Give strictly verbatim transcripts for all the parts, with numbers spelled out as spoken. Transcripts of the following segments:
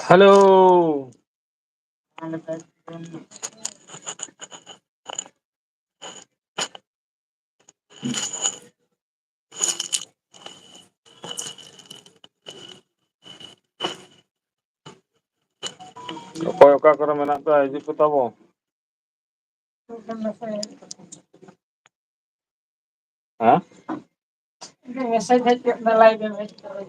Hello. ᱚᱠᱚᱭ ᱚᱠᱟ ᱠᱚᱨᱮ ᱢᱮᱱᱟᱜ ᱯᱮᱭᱟ, ᱦᱤᱡᱩᱜ ᱯᱮ ᱛᱟᱵᱚ᱾ ᱦᱮᱸ? ᱢᱮᱥᱮᱡᱽ ᱦᱮᱡ ᱠᱚᱜ ᱢᱮ, ᱞᱟᱭᱤᱵᱷ ᱮᱢ ᱦᱮᱡ ᱠᱚᱜ᱾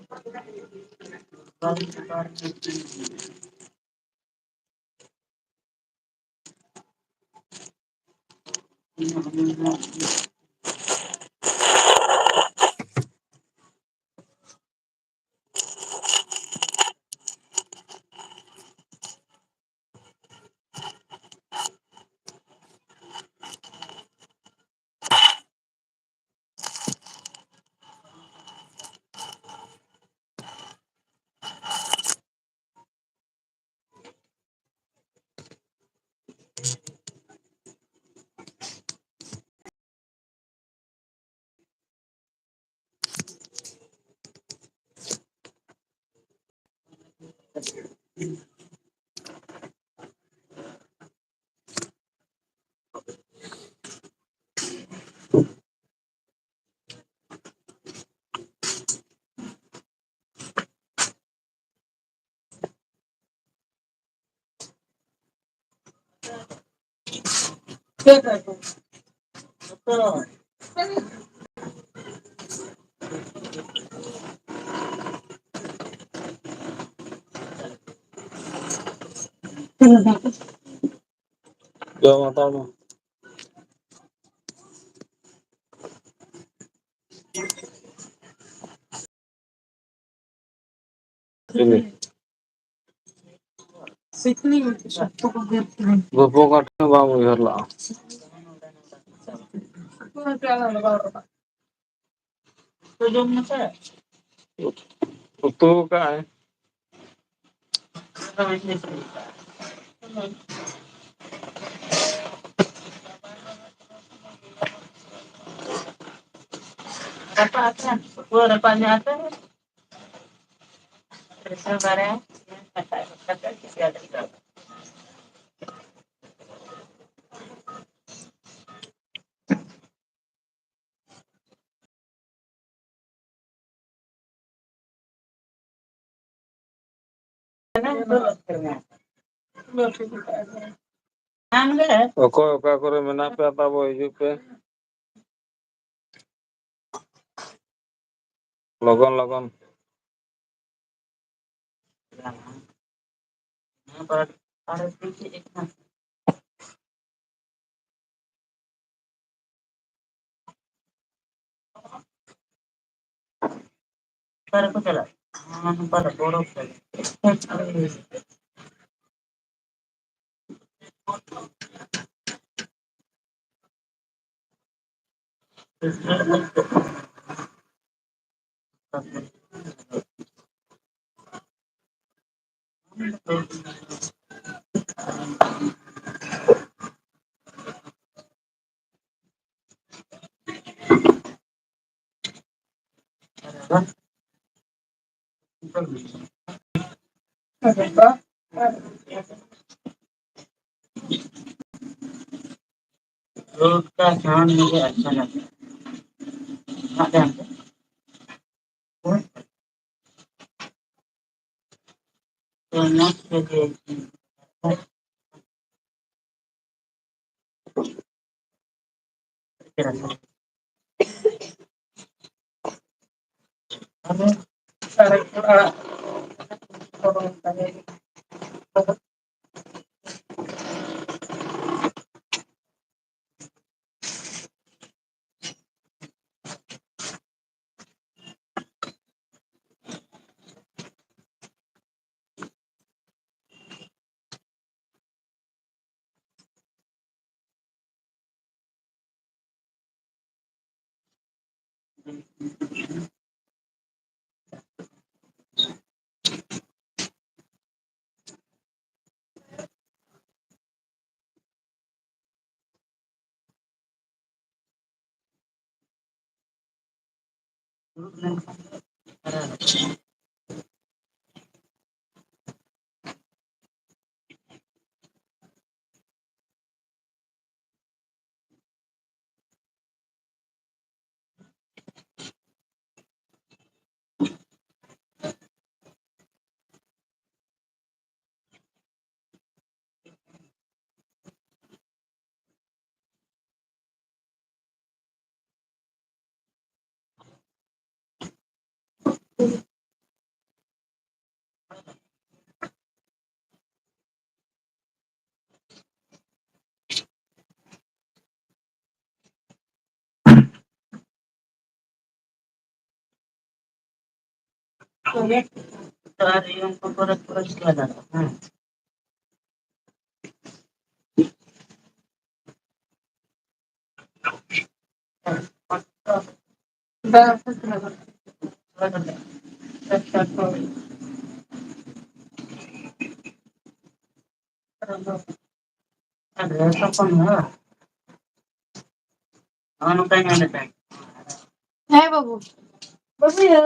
ᱡᱚᱢ ᱦᱟᱛᱟᱣ ᱢᱮ᱾ ᱵᱟᱹᱵᱩ ᱚᱠᱟ ᱴᱷᱮᱱ ᱵᱟᱢ ᱩᱭᱦᱟᱹᱨ ᱞᱟᱜᱼᱟ? ᱩᱛᱩ ᱠᱟᱜᱼᱟᱭ᱾ ᱨᱟᱯᱟᱜ ᱟᱯᱮ, ᱯᱩᱨᱟᱹ ᱨᱟᱯᱟᱜ ᱧᱚᱜ ᱟᱯᱮ᱾ ᱨᱤᱥᱟᱹ ᱵᱟᱨᱭᱟ ᱠᱟᱴᱟ ᱠᱟᱛᱮ ᱠᱤᱥᱤ ᱟᱫᱮᱨ ᱠᱟᱜ᱾ ᱚᱠᱚᱭ ᱚᱠᱟ ᱠᱚᱨᱮ ᱢᱮᱱᱟᱜ ᱯᱮᱭᱟ, ᱛᱟᱵᱚ ᱦᱤᱡᱩᱜ ᱯᱮ᱾ ᱞᱚᱜᱚᱱ ᱞᱚᱜᱚᱱ᱾ ᱚᱠᱟ ᱨᱮᱠᱚ ᱪᱟᱞᱟᱜ? ᱦᱮᱸ, ᱚᱠᱟ ᱨᱮ? ᱵᱚᱲᱚ ᱠᱷᱮᱞ᱾ रोड का साउंड मुझे अच्छा लगा। हाँ, जानते हैं। तो मस्त है। ᱫᱩᱲᱩᱵ ᱞᱮᱱᱠᱷᱟᱱ ᱦᱮᱸ ᱵᱟᱹᱵᱩ᱾ ᱵᱟᱹᱵᱩᱭᱟᱹ᱾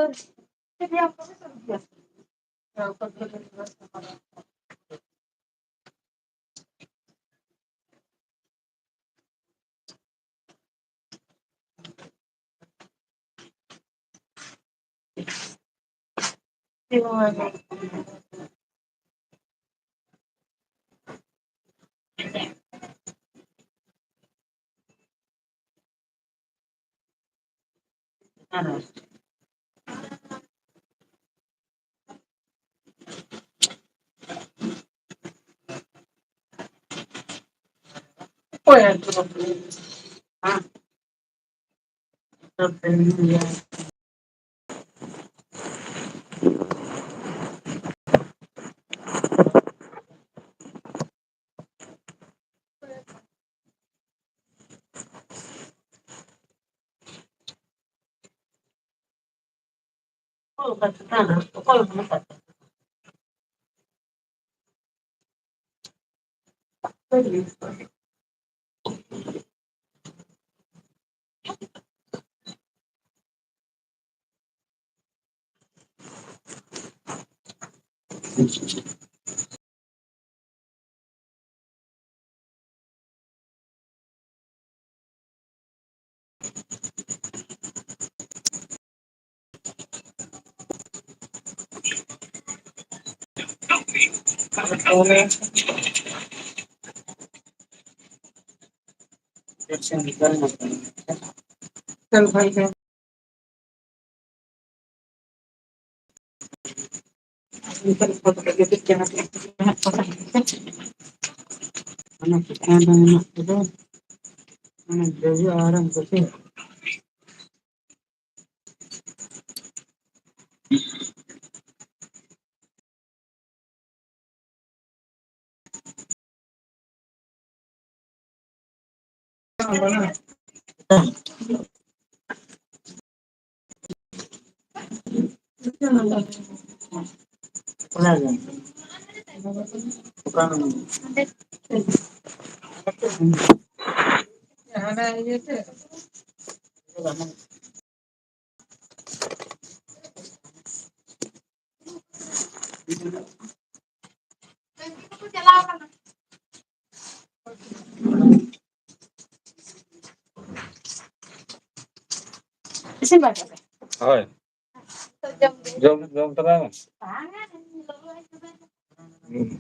ᱚᱱᱟ ᱪᱮᱛᱟᱱ ᱨᱮ ᱢᱮᱱᱟᱜ ᱠᱚᱫᱚ, ᱚᱱᱟ ᱡᱚᱡᱚ ᱟᱨ ᱩᱱᱠᱩ ᱪᱮᱫ? ᱤᱥᱤᱱ ᱵᱟᱲᱟ ᱠᱮᱫᱟ ᱯᱮ? ᱦᱳᱭ᱾ ᱡᱚᱢ, ᱡᱚᱢ ᱛᱚᱨᱟ ᱢᱮ᱾ ᱦᱩᱸ᱾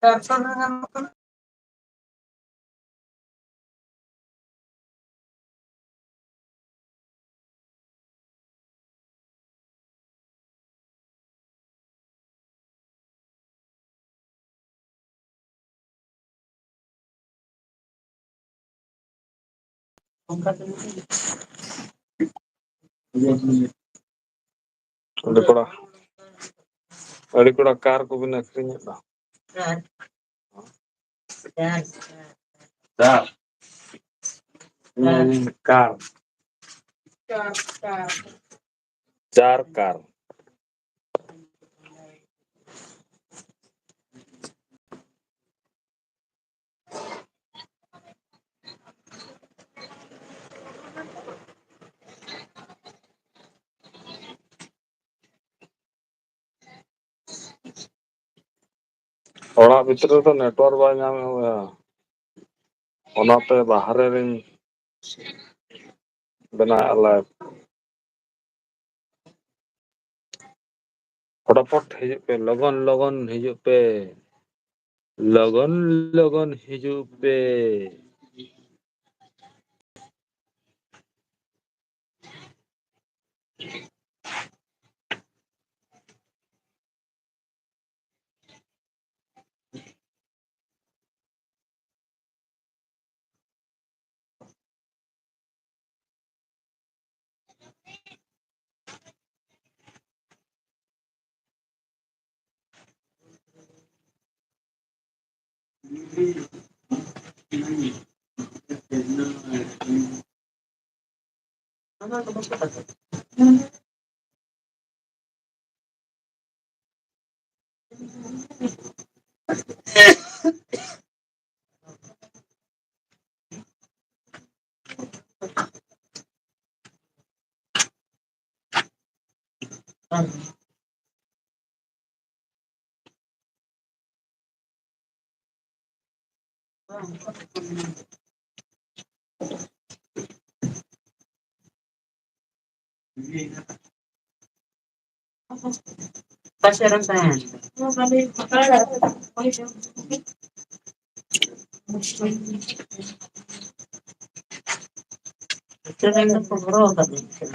ᱪᱟᱨᱥᱚ ᱨᱮ ᱜᱟᱱᱚᱜ ᱠᱟᱱᱟ᱾ ᱟᱹᱰᱤ ᱠᱚᱲᱟ, ᱟᱹᱰᱤ ᱠᱚᱲᱟ ᱠᱟᱨ ᱠᱚᱵᱤᱱ ᱟᱹᱠᱷᱨᱤᱧᱮᱫ ᱫᱚ᱾ ᱠᱟᱨ᱾ ᱠᱟᱨ᱾ ᱠᱟᱨ, ᱠᱟᱨ᱾ ᱪᱟᱨ ᱠᱟᱨ᱾ ᱚᱲᱟᱜ ᱵᱷᱤᱛᱨᱤ ᱨᱮᱫᱚ network ᱵᱟᱭ ᱧᱟᱢᱮᱫᱼᱟ, ᱚᱱᱟᱛᱮ ᱵᱟᱦᱨᱮ ᱨᱤᱧ ᱵᱮᱱᱟᱣᱮᱫᱼᱟ live᱾ ᱯᱷᱚᱴᱟᱯᱷᱚᱴ ᱦᱤᱡᱩᱜ ᱯᱮ, ᱞᱚᱜᱚᱱ ᱞᱚᱜᱚᱱ ᱦᱤᱡᱩᱜ ᱯᱮ, ᱞᱚᱜᱚᱱ ᱞᱚᱜᱚᱱ ᱦᱤᱡᱩᱜ ᱯᱮ᱾ ᱚᱠᱟ ᱥᱮᱫ ᱨᱮᱢ ᱛᱟᱦᱮᱱ? ᱪᱮᱫ ᱨᱮᱱ ᱫᱚᱠᱚ ᱜᱚᱲᱚ ᱟᱠᱟᱫ ᱢᱮᱭᱟ?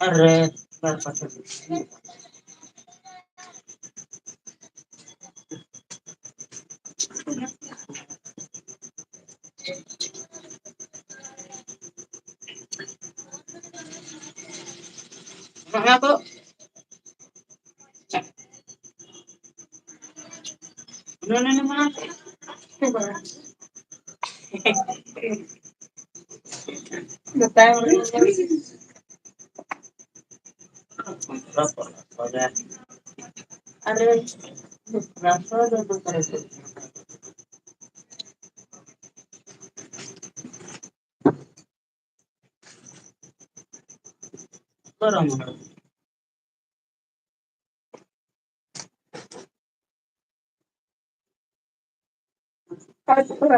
ᱟᱨᱮ, ᱚᱱᱟ ᱠᱚ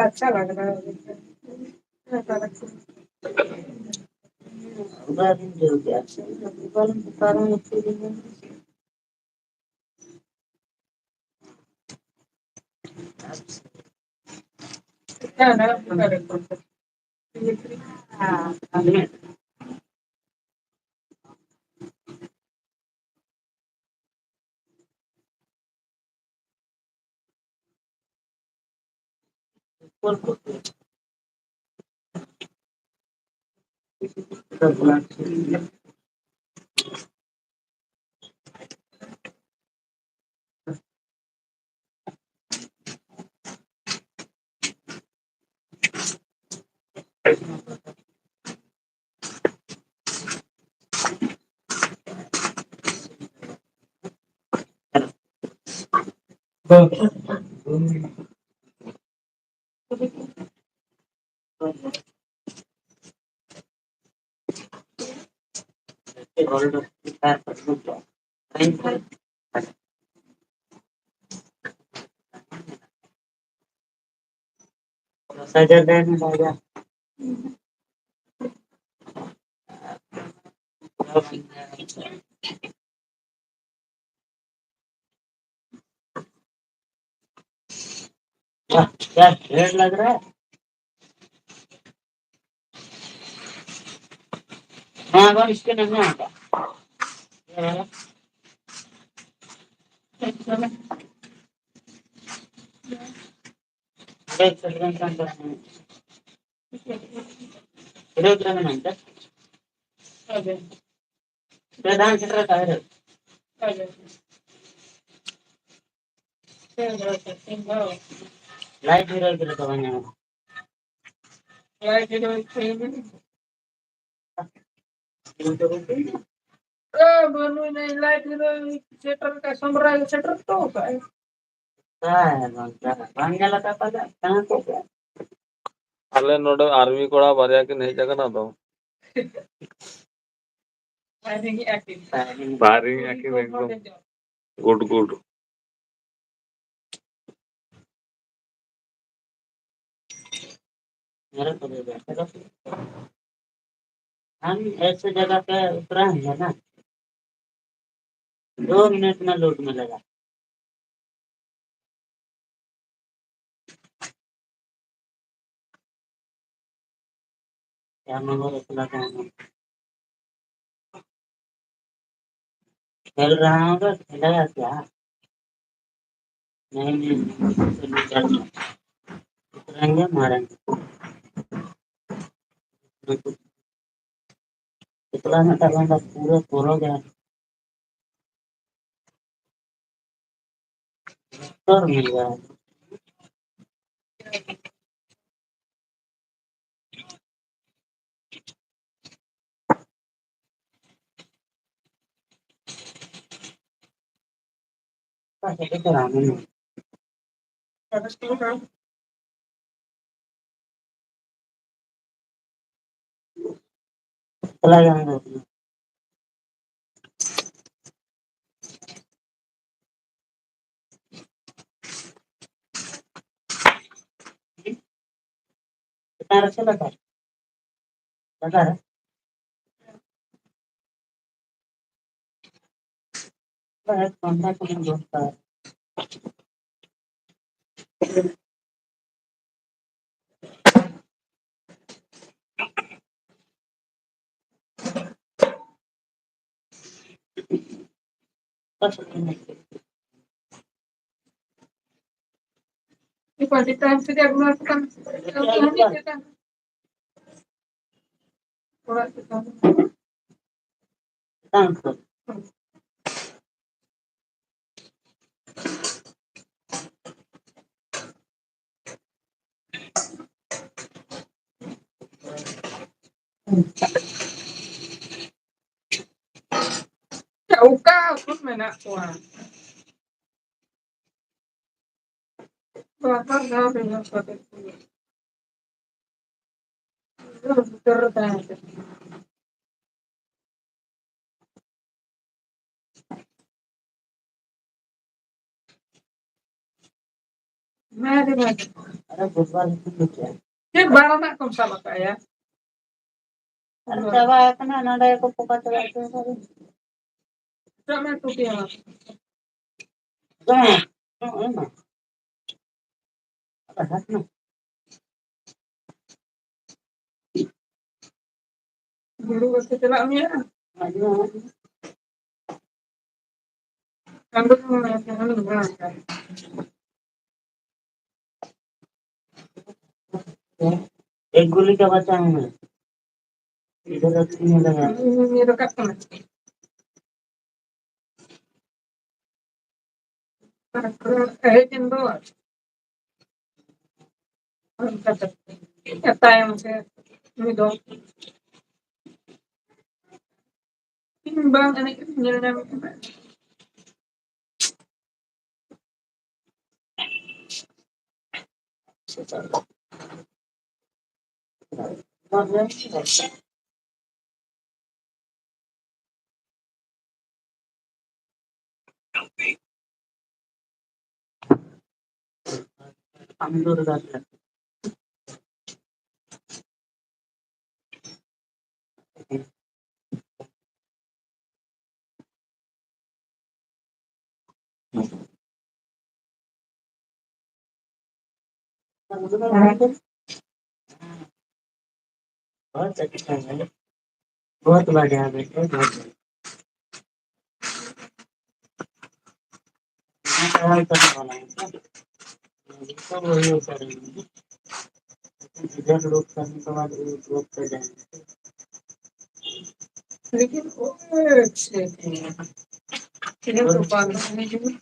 अच्छा लग रहा है। क्या, क्या रेट लग रहा है? हाँ, अगर इसके नहीं आता। ये वाला। एक सेकंड, एक सेकंड। रेट लग रहा है। प्रधान सेक्रेटरी। लाइट भी रोक दे तो बने। लाइट भी रोक दे। ए, बनू नहीं, लाइट भी रोक, सेटर का कमरा है, सेटर तो होता है। ᱦᱮᱸ, ᱵᱟᱝ ᱪᱟᱞᱟᱜ, ᱵᱟᱝ ᱧᱮᱞ ᱟᱠᱟᱫ ᱯᱟᱞᱮ, ᱠᱟᱱᱟ ᱠᱚ ᱯᱮ᱾ ᱟᱞᱮ ᱱᱚᱰᱮ ᱟᱨᱢᱤ ᱠᱚᱲᱟ ᱵᱟᱨᱭᱟ ᱠᱤᱱ ᱦᱮᱡ ᱟᱠᱟᱱᱟ ᱛᱚ᱾ ᱵᱟᱭᱨᱤᱝ ᱮᱫᱟ ᱠᱤᱱ᱾ ᱵᱟᱭᱨᱤᱝ ᱮᱫᱟ ᱠᱤᱱ ᱮᱠᱫᱚᱢ᱾ Good good. मेरे को दे दे। हम ऐसे जगह पे उतरा है ना, दो मिनट में लोड मिलेगा। क्या मांगो रसगुल्ला का है? खेल रहा होगा, खेलेगा क्या? नहीं, नहीं, नहीं, नहीं, नहीं। ᱨᱮᱸᱜᱮ ᱢᱟᱨᱮ᱾ ᱮᱠᱞᱟ ᱢᱤᱫᱴᱟᱝ ᱞᱟᱸᱫᱟ ᱯᱩᱨᱟᱹ ᱯᱚᱨᱚ ᱜᱮ᱾ ᱵᱚᱛᱚᱨ ᱢᱮᱭᱟ᱾ ᱪᱮᱛᱟᱱ ᱨᱮ ᱥᱮ ᱞᱟᱛᱟᱨ? ᱞᱟᱛᱟᱨ ᱨᱮ? ᱵᱟᱥ, ᱯᱟᱝᱠᱷᱟ ᱠᱚᱦᱚᱸ ᱫᱚᱨᱠᱟᱨ᱾ ᱚᱠᱟ ᱠᱷᱚᱱ ᱢᱮᱱᱟᱜ ᱠᱚᱣᱟ? ᱵᱟᱨ ᱫᱷᱟᱣ ᱨᱮ ᱧᱟᱢ ᱠᱟᱛᱮ᱾ ᱦᱮᱸ, ᱦᱮᱸ᱾ ᱟᱨ ᱵᱩᱫᱷᱵᱟᱨ ᱦᱤᱞᱳᱜ ᱪᱮᱫ? ᱪᱮᱫ ᱵᱟᱨ ᱨᱮᱱᱟᱜ ᱠᱚᱢ ᱥᱟᱵ ᱟᱠᱟᱫᱼᱟ? ᱟᱨ ᱪᱟᱵᱟ ᱟᱠᱟᱱᱟ, ᱱᱚᱰᱮ ᱜᱮᱠᱚ ᱯᱚᱠᱟ ᱪᱟᱵᱟ ᱦᱚᱪᱚ ᱟᱠᱟᱫᱟ᱾ ᱪᱟᱵᱟ ᱦᱚᱪᱚ ᱯᱮᱭᱟ᱾ ᱵᱟᱝ, ᱵᱟᱝ, ᱵᱟᱝ᱾ ᱦᱩᱲᱩ ᱜᱚᱥᱚ ᱪᱟᱞᱟᱜ ᱢᱮᱭᱟ? ᱟᱫᱚ ᱵᱟᱝ, ᱵᱟᱝ, ᱵᱟᱝ᱾ एक गोली का बचा है ना। इधर रखा है। ये रखा था ना। ᱦᱮᱡ ᱮᱱ ᱫᱚ᱾ ᱛᱟᱭᱚᱢ ᱛᱮ ᱩᱱᱤ ᱫᱚ ᱤᱧ ᱵᱟᱝ ᱮᱱᱮᱡ ᱧᱮᱞ ᱧᱟᱢ ᱠᱟᱱᱟ᱾ बहुत अच्छा है, बहुत बढ़िया है, बहुत बढ़िया। हाँ, हाँ, सब वाला है, सब। सब वही होता है। इधर लोग करने के बाद वो लोग कर जाएंगे। लेकिन वो अच्छे थे। इधर तो पागल है।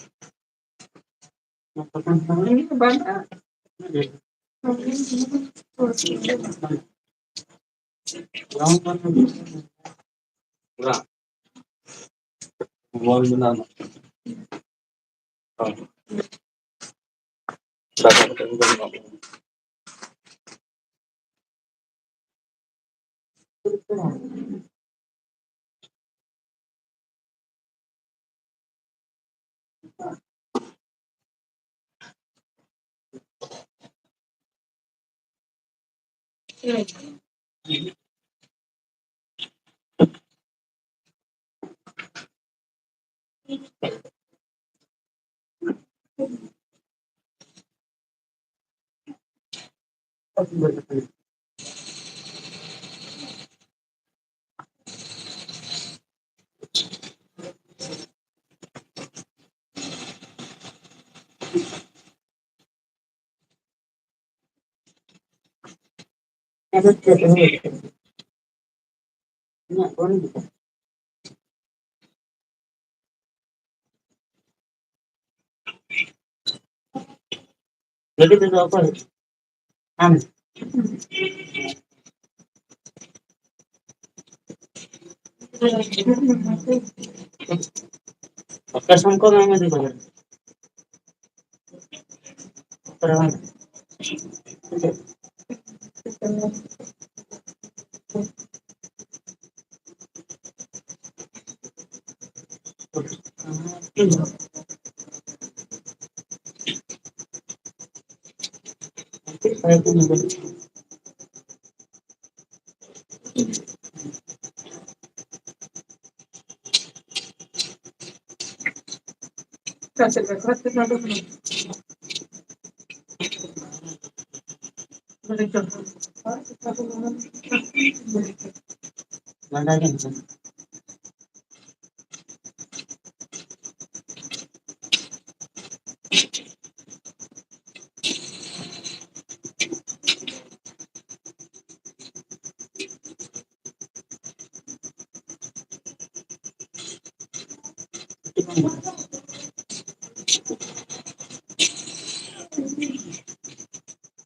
ᱟᱫᱚ ᱪᱮᱫ ᱮᱢ ᱞᱟᱹᱭ ᱠᱮᱫᱟ? ᱤᱧᱟᱹᱜ ᱯᱷᱳᱱ ᱜᱮ᱾ ᱜᱟᱹᱰᱤ ᱛᱮᱫᱚ ᱚᱠᱚᱭ? ᱟᱢ? ᱚᱯᱟᱨᱮᱥᱚᱱ ᱠᱚ ᱢᱮ ᱤᱫᱤ ᱠᱚᱣᱟ᱾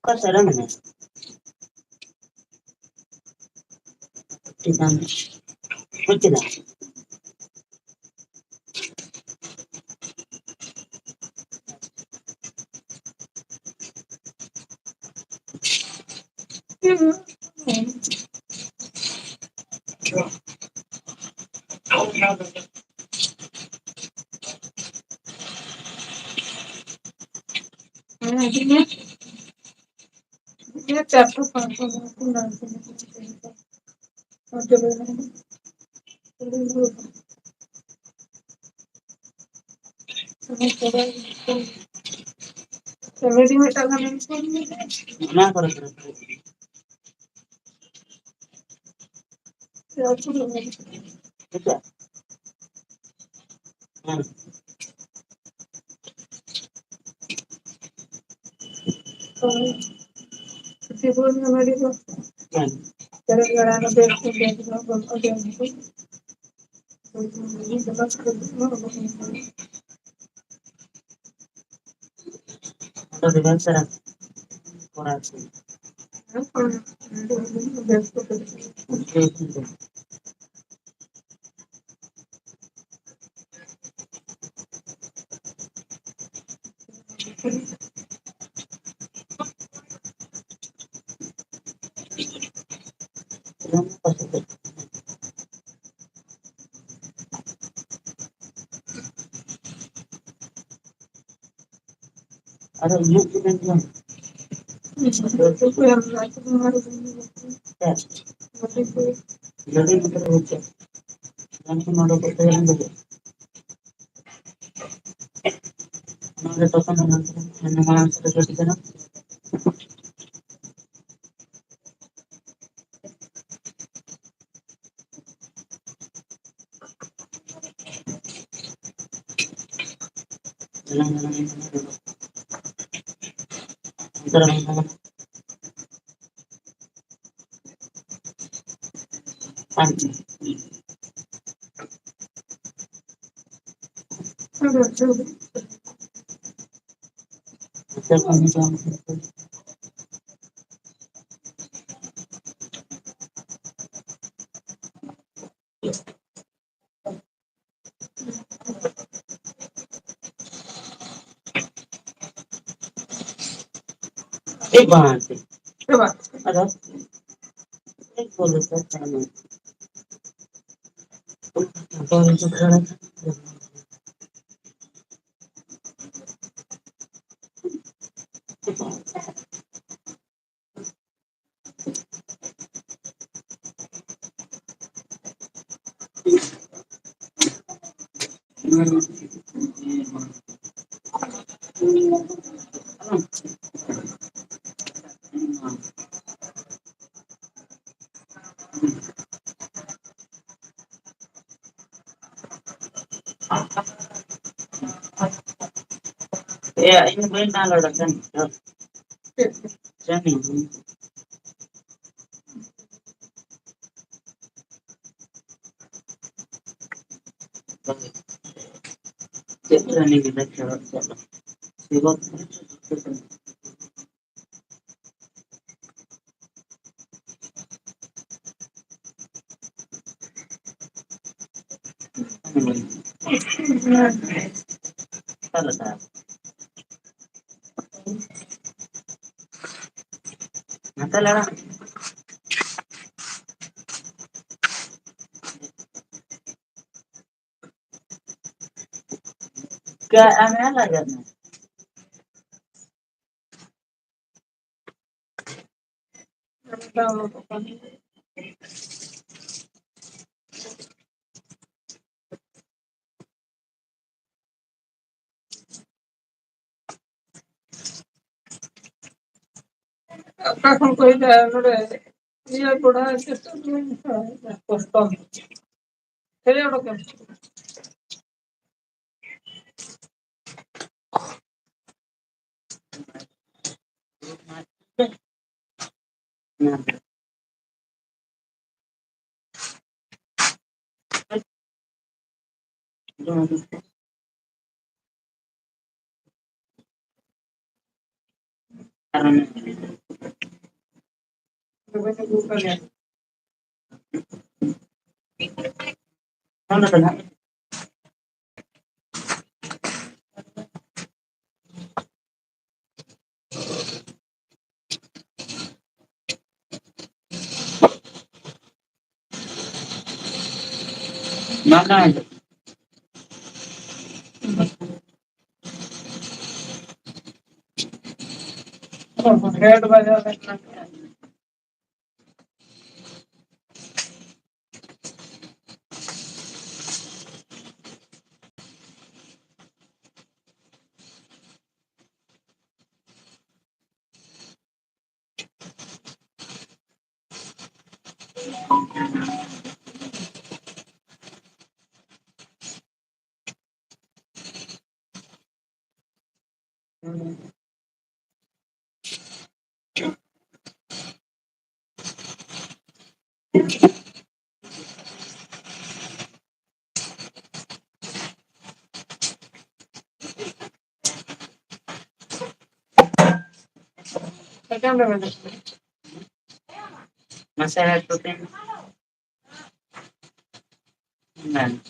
ᱚᱠᱟ ᱥᱮᱫ ᱨᱮ ᱢᱮᱱᱟᱭᱟ? ᱴᱷᱤᱠ ᱜᱮᱭᱟ᱾ ᱵᱩᱡᱽ ᱠᱮᱫᱟ? ᱦᱮᱸ, ᱦᱤᱡᱩᱜ ᱢᱮ᱾ ᱤᱱᱟᱹ ᱪᱟᱨᱥᱚ ᱯᱟᱸᱪᱥᱚ ᱜᱟᱱ ᱠᱚ ᱧᱟᱢ ᱠᱚ᱾ ᱚᱱᱟ ᱠᱚᱨᱮ ᱫᱚ᱾ ᱦᱮᱸᱥᱮ? ᱦᱮᱸ᱾ ᱦᱳᱭ᱾ ᱡᱤᱵᱚᱱ ᱦᱟᱢᱟᱨᱤ ᱦᱚᱸ᱾ ᱦᱮᱸ᱾ ᱟᱫᱚ ᱨᱤᱦᱟᱨᱥᱟᱞ ᱠᱚᱨᱟᱣ ᱦᱚᱪᱚᱭ᱾ ᱟᱫᱚ ᱤᱧᱟᱹᱜ ᱪᱮᱫ ᱮᱢ ᱡᱚᱢ? ᱞᱟᱹᱰᱩ ᱢᱚᱴᱚᱨ ᱦᱚᱪᱪᱷᱮ᱾ ᱡᱚᱢ ᱠᱚ ᱱᱚᱰᱮ ᱠᱚ ᱛᱮᱭᱟᱨ ᱞᱟᱹᱜᱤᱫ᱾ ᱚᱱᱟ ᱜᱮ ᱛᱚᱠᱷᱚᱱ ᱚᱱᱟ ᱢᱟᱲᱟᱝ ᱥᱮᱫ ᱨᱮ ᱜᱟᱹᱰᱤ ᱠᱟᱱᱟ᱾ ᱮ ᱵᱟᱝ, ᱟᱫᱚ ᱮ ᱵᱚᱞᱮ ᱛᱚ ᱪᱟᱞᱟᱜ ᱢᱮ᱾ ᱮᱭᱟ, ᱤᱧ ᱵᱟᱹᱧ ᱰᱟᱣᱩᱱᱞᱳᱰ ᱟᱠᱟᱫ ᱱᱤᱛᱚᱜ᱾ ᱪᱮᱫ? ᱪᱮᱫ? ᱨᱟᱱᱤ ᱜᱤᱫᱟᱹᱨ ᱪᱚᱨᱚᱠ ᱪᱚᱨᱚᱠ᱾ ᱥᱤᱵᱚ ᱚᱠᱟ ᱞᱮᱠᱟ? ᱱᱟᱛᱮ ᱞᱟᱲᱟ᱾ ᱠᱟ ᱟᱢ ᱞᱟᱜᱟᱜ ᱢᱮ᱾ ᱚᱠᱟ ᱠᱷᱚᱱ ᱠᱚ ᱦᱮᱡ ᱮᱱᱟ ᱱᱚᱰᱮ? ᱤᱭᱟᱹ ᱠᱚᱲᱟ, ᱪᱮᱥᱴᱟ ᱠᱚᱥᱴᱚ᱾ ᱦᱮᱡ ᱚᱰᱚᱠ ᱮᱱ᱾ ᱵᱟᱝ ᱟᱸᱡᱚᱢᱚᱜ ᱠᱟᱱᱟ᱾ ᱦᱮᱰ ᱵᱟᱡᱟᱣ ᱞᱮᱱᱠᱷᱟᱱ᱾ ᱢᱟᱥᱮ ᱫᱩ ᱛᱤᱱ᱾ ᱦᱮᱸ᱾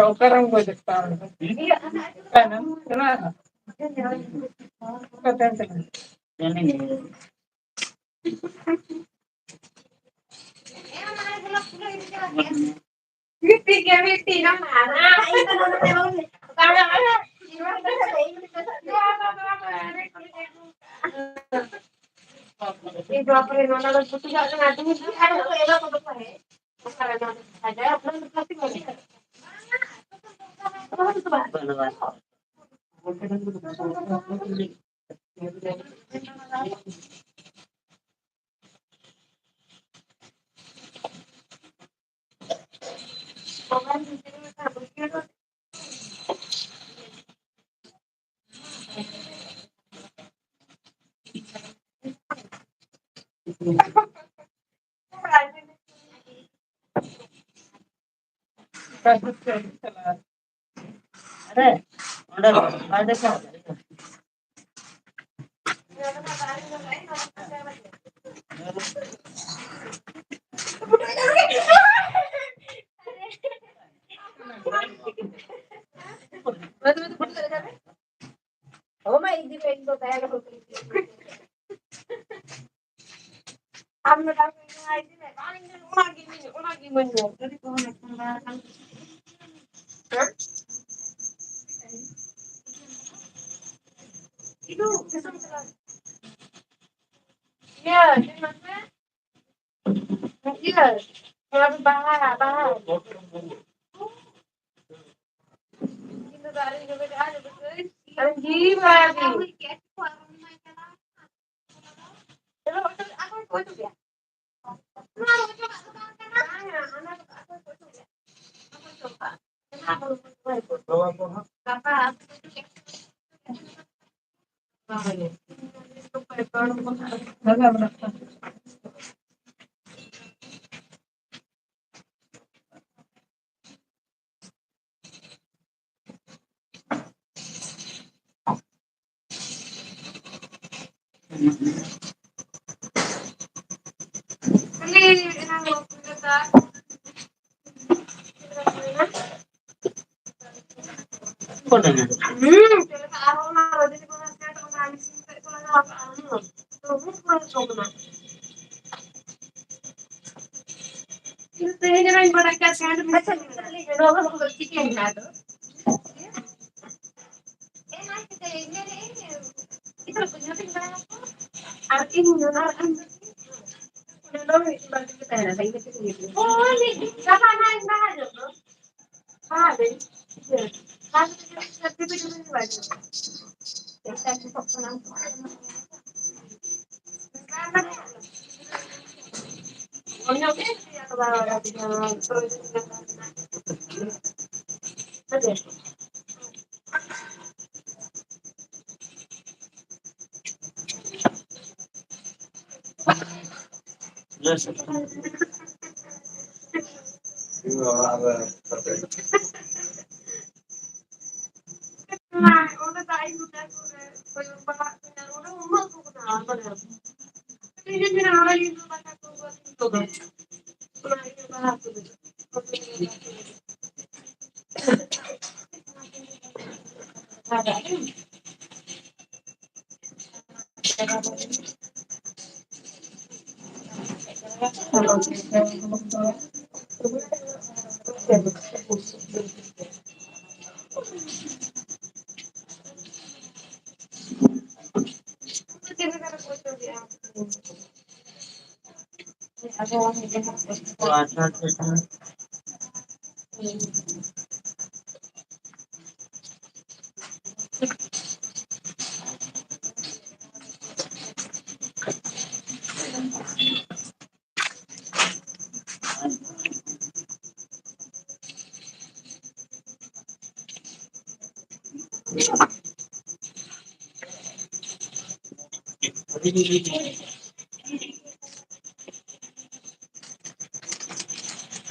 ᱚᱠᱟᱨᱮᱢ ᱜᱚᱡ ᱠᱚᱣᱟ? ᱢᱤᱫᱴᱤᱡ ᱜᱮ, ᱢᱤᱫᱴᱤᱡ ᱱᱚᱝᱠᱟ᱾ ᱮ ᱵᱟᱯ ᱨᱮ, ᱱᱚᱣᱟ ᱫᱚ ᱵᱩᱥᱩᱵ ᱟᱜ ᱠᱟᱱᱟ, ᱟᱹᱰᱤ ᱢᱤᱫᱴᱤᱡ ᱟᱨ ᱦᱚᱸ ᱮᱞᱟ ᱠᱚᱫᱚ ᱠᱚ ᱦᱮᱡ᱾ ᱟᱨᱮ, ᱚᱸᱰᱮ ᱵᱟᱭ ᱫᱮᱠᱷᱟᱣ ᱫᱟ᱾ ᱟᱢ ᱫᱚ ᱵᱟᱝ ᱤᱧ ᱫᱚ ᱟᱭ ᱫᱤ ᱢᱮ, ᱵᱟᱝ ᱤᱧ ᱫᱚ ᱚᱱᱟ ᱜᱮ ᱤᱢᱟᱹᱧ ᱢᱮ, ᱚᱱᱟ ᱜᱮ ᱤᱢᱟᱹᱧ ᱢᱮ᱾ ᱦᱮᱸ? ᱤᱫᱩ, ᱫᱤᱥᱚᱢ ᱪᱟᱞᱟᱜ᱾ ᱤᱭᱟᱹ, ᱪᱮᱫ ᱢᱮᱱᱟᱜ ᱛᱮ? ᱤᱭᱟᱹ, ᱱᱚᱣᱟ ᱫᱚ ᱵᱟᱦᱟ, ᱵᱟᱦᱟ᱾ ᱤᱧ ᱫᱚ ᱫᱟᱨᱮ ᱡᱚᱜᱟᱡᱚᱜ ᱟᱨ ᱡᱚᱜᱟᱡᱚᱜ ᱟᱹᱧ᱾ ᱟᱨ ᱡᱤᱣᱤ ᱵᱟᱲᱟ ᱜᱮ᱾ ᱛᱮᱦᱮᱧ ᱨᱮᱱᱟᱜ ᱤᱧ ᱵᱟᱰᱟᱭ ᱠᱟᱱ ᱛᱟᱦᱮᱸᱫ, ᱢᱮᱱᱠᱷᱟᱱ ᱱᱚᱣᱟ ᱫᱚ ᱪᱤᱠᱟᱹᱭᱮᱱᱟ ᱟᱫᱚ? ᱟᱨ ᱤᱧ ᱚᱱᱟ ᱟᱢ ᱫᱚ ᱚᱸᱰᱮ ᱫᱚ ᱢᱤᱫ ᱵᱟᱨ ᱜᱮ ᱛᱟᱦᱮᱱᱟ, ᱵᱟᱹᱧ ᱢᱮᱛᱟᱫ ᱢᱮᱭᱟ᱾ ᱦᱳᱭ, ᱢᱤᱫ ᱫᱤᱱ ᱪᱟᱞᱟᱜ ᱱᱟᱦᱟᱜ ᱤᱧ ᱞᱟᱦᱟ ᱧᱚᱜ ᱫᱚ᱾ ᱦᱳᱭ, ᱤᱭᱟᱹ, ᱵᱟᱝ ᱫᱚ ᱪᱮᱫ ᱞᱮᱠᱟ ᱪᱮᱫ ᱞᱮᱠᱟ ᱵᱟᱭ ᱧᱚᱜ᱾ ᱪᱮᱥᱴᱟ ᱴᱷᱤᱠᱚᱜ ᱠᱟᱱᱟ᱾ ᱚᱱᱟ ᱜᱮ ᱪᱮᱫ ᱞᱮᱠᱟ ᱵᱟᱭ ᱵᱟᱲᱟᱭ ᱫᱤᱧᱟ, ᱦᱳᱭ᱾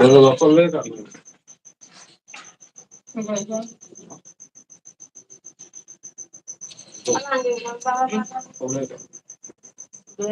ᱟᱫᱚ ᱵᱟᱠᱚ ᱞᱟᱹᱭ ᱠᱟᱜ ᱢᱮᱭᱟ? ᱵᱟᱠᱚ ᱞᱟᱹᱭ ᱠᱟᱜ ᱢᱮᱭᱟ?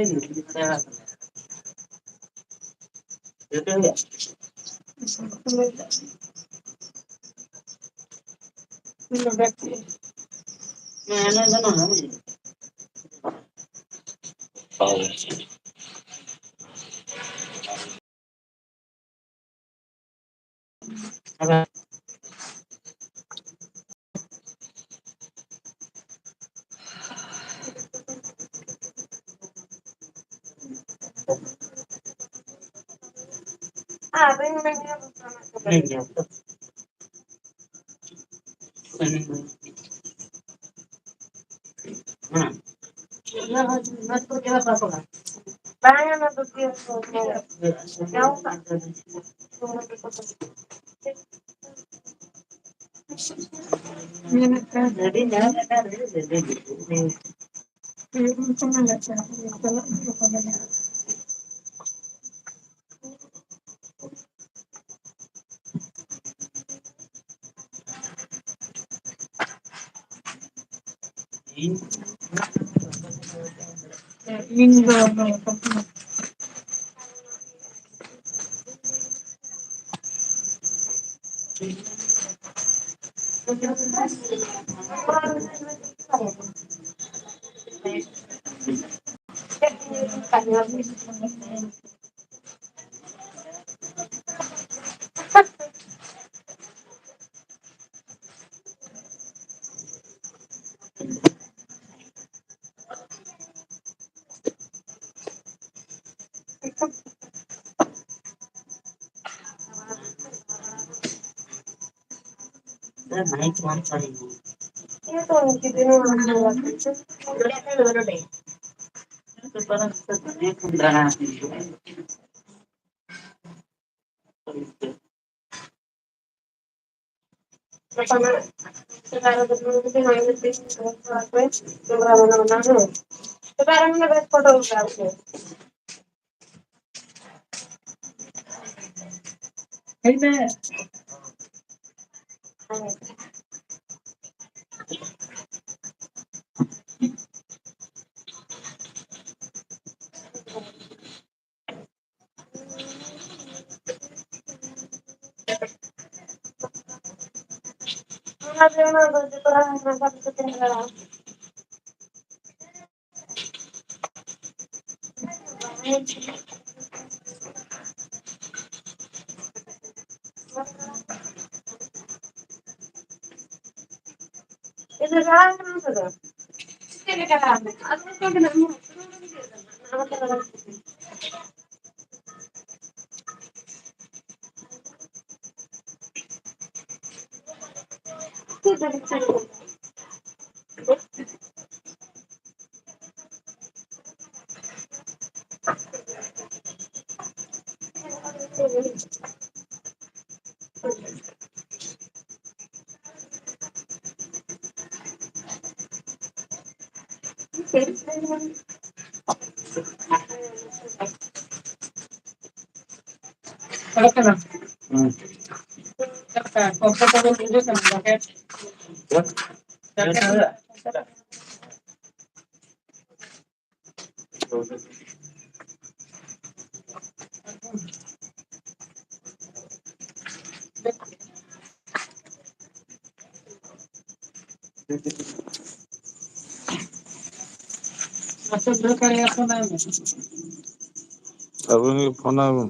ᱤᱧ ᱫᱚ ᱪᱟᱞᱟᱜ ᱠᱟᱱᱟ᱾ ᱦᱩᱸ᱾ ᱪᱟᱞᱟᱜ ᱠᱟᱱᱟ᱾ ᱠᱚᱢᱯᱤᱭᱩᱴᱟᱨ ᱨᱮ ᱵᱩᱡᱷᱟᱹᱜ ᱠᱟᱱᱟ, ᱡᱟᱠᱮᱴ᱾ ᱡᱟᱠᱮᱴ ᱦᱩᱭᱩᱜᱼᱟ᱾ ᱟᱹᱵᱤᱱ ᱜᱮ ᱯᱷᱳᱱ ᱟᱵᱤᱱ᱾